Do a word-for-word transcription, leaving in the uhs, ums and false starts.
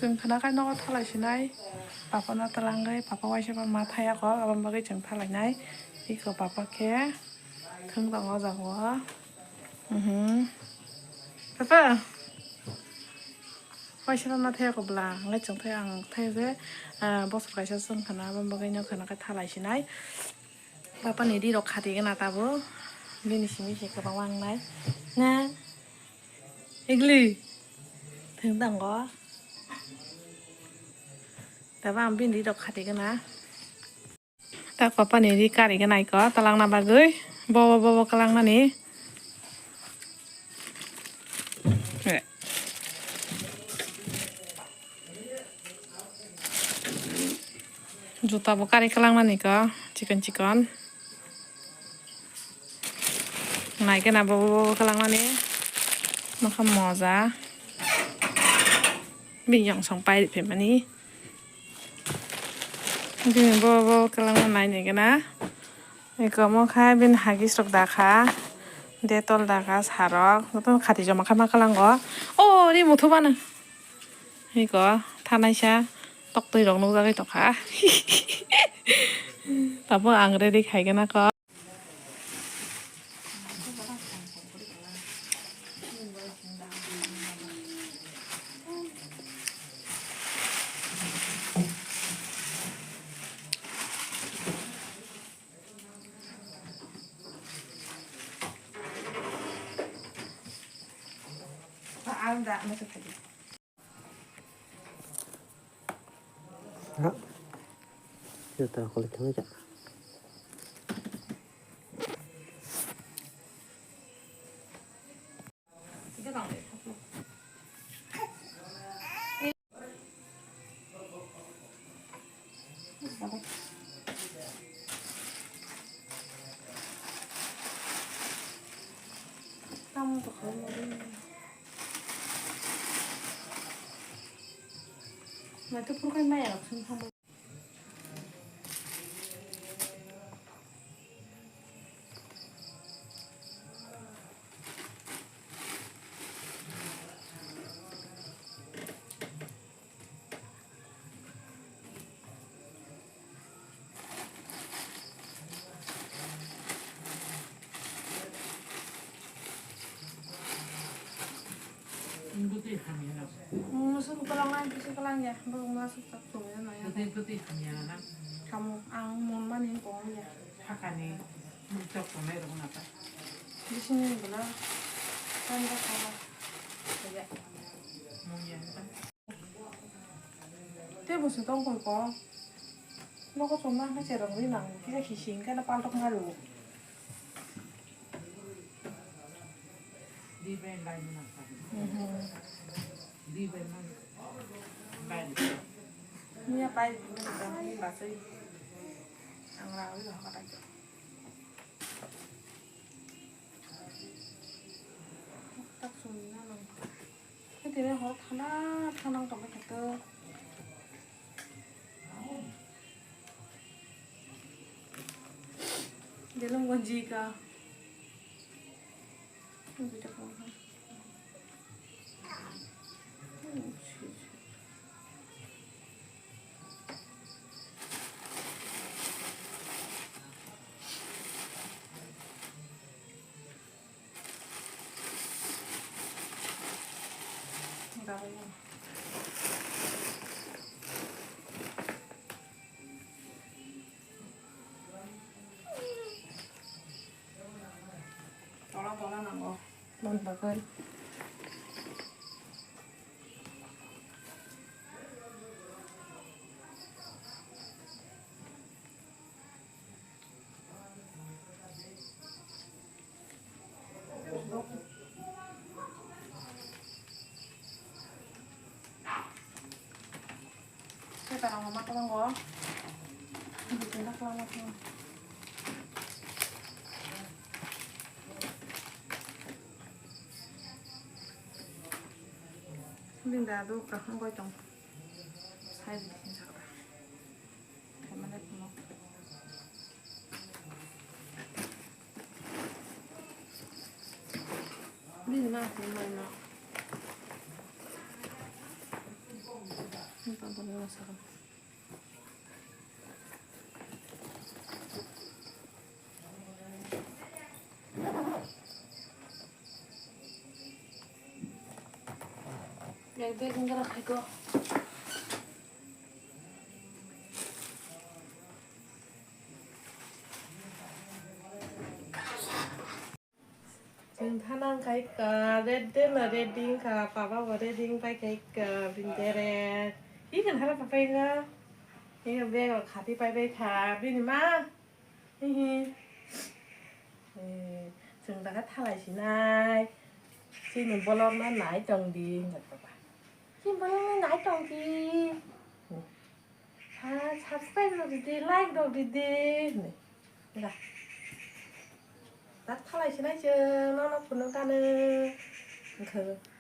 Chwng khwna khai nogo thalai sinai, papa no twlangwi, papa waisa ma thaya kho, aboni bagwi chwng thalai nai. Iko papa khe thwng tongo o jaga o. Mhm. Papa, waisa ma thaya kho bwla, hwnkhai chwng thaya, ang thaya je, ah, bosor kaisa chwng khwna, aboni bagwi no khwna khai thalai sinai. Papa ni ri rok khati gana tabuk, bini simi se kwbangma wngnai. Na? Igli. Thwng tongo. Tabo ang bini rok khati gana. Ta papa ni ri kari gana iko, talangna bagwi. Bobo, bobo, kalangnani. Juta bo kari kalangnani ko, chikon chikon. Nai khe na bo, bo, bo kalangnani. Nokha moja. Bini yong song pai riphaimani. Bini bo, bo kalangna nai nai khe na. Eko mo kha bini hagis rok dakha. Detol dakha, sarok. Jotono khati joma kha ma kalango. O, ri muthu bana. Eko, thanaisa toktwi rok nukjagwi tongkha. Tabuk ang ready khaigwna kho. Ha? Juta kuli thangwi ja. Tamo to khaui ma ri. Mai to phuru khai maya rok song thangbai. Bwtwi hamya na. Musu kwlangma bisi kwlangya, borok masa sak chumui rwna ya. Bwtwi, bwtwi hamya na. Tamo ang mon mani kong ya. Sakani mui chok tongnai rok na ta. Bisingni bwla tamo kha. Ya. Mung ya ta. Tei bo se tong koi ko. Nogo chomna hwnkhai cherwng ri nang kisa hising khe no paltok ma rwo. Mhm. Miya pai ni basai ang rang ri hokha tai. Tak sumina nang. Tini hor thana thana tong kha to. Belum gonji ka. Tola tola nango. Mon bagwi. Khe tarang ma kwlango. Bini da kwlangma thang. Bini da do kaham goi tong. Sai bini sakda. Thaimani phunuk. Bini ma phunuk ma. Yang dia genggarak hai ko. Chwng thana wngkha ikka, red de no red de wngkha, papa bo red de wngpai kha ikka, bini dere. Hi khe hara papai wngkha? Hi khe bag o khati pai pai kha, bini ma. Hihi. Eh, chwng da khe thalai sinai. Chini vlog no nai tong di, wngkha papa. Chini vlog no nai tong di. Ha, subscribe rok ridi, like rok ridi. Hinwi. Da. Da thalai sinai chwng, nono phunuk gano. Wngkha.